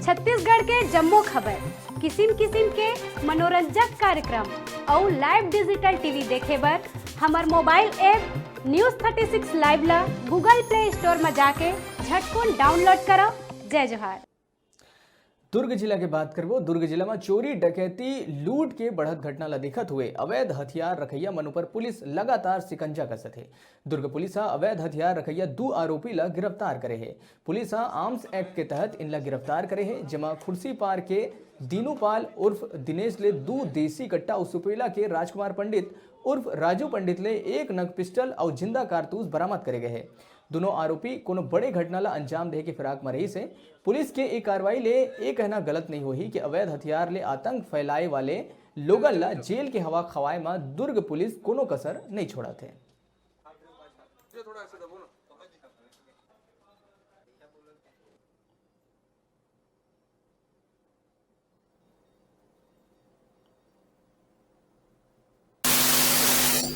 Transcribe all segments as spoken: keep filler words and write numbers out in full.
छत्तीसगढ़ के जम्मो खबर, किसिम किसिम के मनोरंजक कार्यक्रम अउ live digital TV देखे बर हमर mobile app News Thirty Six Live ला Google Play Store म जाके झटकुन download करव। जय जोहार। दुर्ग जिला के बात करबो। दुर्ग जिला म चोरी, डकैती, लूट के बढ़त घटना ला देखत हुए अवैध हथियार रखइया मन ऊपर पुलिस लगातार सिकंजा कसत हे। दुर्ग पुलिस ह अवैध हथियार रखइया दू आरोपी ला गिरफ्तार करे हे। पुलिस ह Arms Act के तहत इनला गिरफ्तार करे हे, जेमा खुर्सीपार के दीनू पाल उर्फ दिनेश ले दू देसी कट्टा अउ सुपेला के राजकुमार पंडित उर्फ राजू पंडित ले एक नग पिस्टल अउ जिंदा कारतूस बरामद करे गए हे। दुनों आरोपी कोनो बड़े घटना ला अंजाम देहे के फिराक म रहिस हे। पुलिस के ए कार्रवाई ले ए कहना गलत नइ होही कि अवैध हथियार ले आतंक फैलाए वाले लोगन ला जेल के हवा खवाए म दुर्ग पुलिस कोनो कसर नइ छोड़त हे।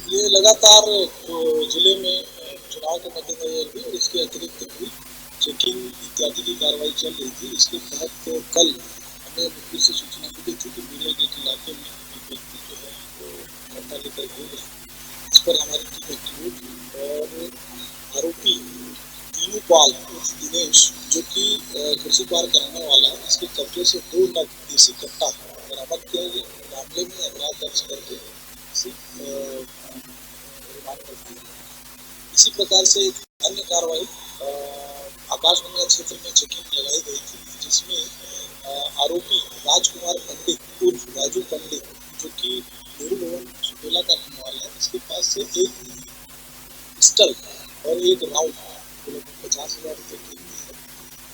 ये लगातार, अ, जिले में, अ, चुनाव के मद्देनजर भी और इसके अतिरिक्त भी चेकिंग इत्यादि की कार्रवाई चल रही थी। इसके तहत कल हमें मुखबिर से सूचना मिली थी कि मीडिया गेट इलाके में एक व्यक्ति जो है वो कट्टा लेकर घूम रहा है। इस पर हमारी टीम एक्टिव हुई और आरोपी दीनू पाल उर्फ दिनेश, जो कि, अ, खुर्सीपार का रहने वाला है, इसके कब्जे से दो नग देसी कट्टा बरामद किया गया। मामले में अपराध दर्ज करके इसे, अ, रिमांड पर लिया गया। इसी प्रकार से एक अन्य कार्रवाई, अ, आकाशगंगा क्षेत्र में चेकिंग लगाई गई थी, जिसमें, अ, आरोपी राजकुमार पंडित उर्फ राजू पंडित, जो कि नेहरू भवन सुपेला का रहने वाला है, इसके पास से एक पिस्टल और एक राउंड, कुल पचास हजार रुपये कीमत है,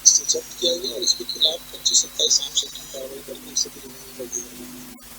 इससे जब्त किया गया और इसके खिलाफ पच्चीस सत्ताईस आर्म्स एक्ट की कार्रवाई करके इसे भी रिमांड पर लिया गया।